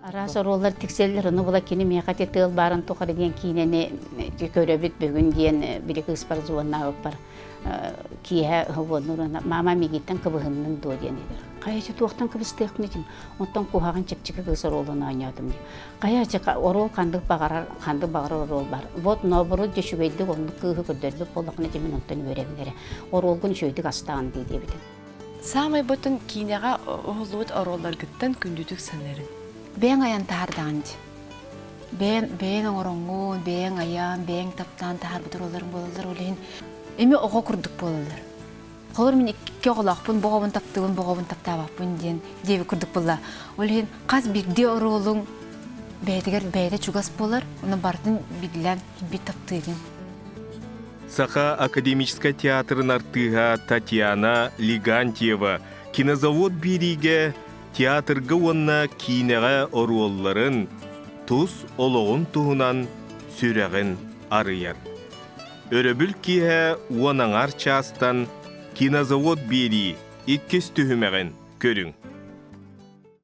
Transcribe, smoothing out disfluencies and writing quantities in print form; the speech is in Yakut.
Араас оруоллар тиксэллэр, ону була кини миэхэ ити тыал баарын тухары диэн киинэни көрөбүт бүгүн диэн били кыыспар звоннаабыппар киэһэ уонна мама миигиттэн кыбыһынныҥ дуо диэн этэр. Хайа туохтан кыбыстыахпын этим, онтон куһаҕан чэпчэки кыыс оруолун оонньоотум дии. Хайа оруол ханнык баҕарар ханнык баҕарар оруол бар. Вот наоборот үчүгэйдик оннук кыыһы көрдөрбүт буоллаххына мин онтон үөрэбин эрэ. Оруолгун үчүгэйдик астаан дии диэбитим. Саамай ботун киинэҕэ уһуллубут оруолларгыттан күндүтүк саныырын. Бэйэҥ айан таһаардаҕын дии. Бэйэҥ бэйэҥ оҥороҥҥун, бэйэҥ айан, бэйэҥ таптаан таһаарбыт оруолларыҥ буолаллар. Ол иһин эмиэ оҕо курдук буолаллар. Холобур, мин икки оҕолоохпун, бу оҕобун таптыыбын, бу оҕобун таптаабаппын диэн диэбит курдук буолла. Ол иһин хас биирдии оруолуҥ бэйэтигэр бэйэтэ чугас буолар, онон барытын биллэн биир таптыыгын. Саха академическай театрын артыыһа Татьяна Легантьева кинозавод биэриигэ театрга уонна киинэҕэ оруолларын, тус олоҕун туһунан сүрэҕин арыйар. Өрөбүл киэһэ уон аҥаар чаастан кинозавод биэрии иккис түһүмэҕин көрүҥ.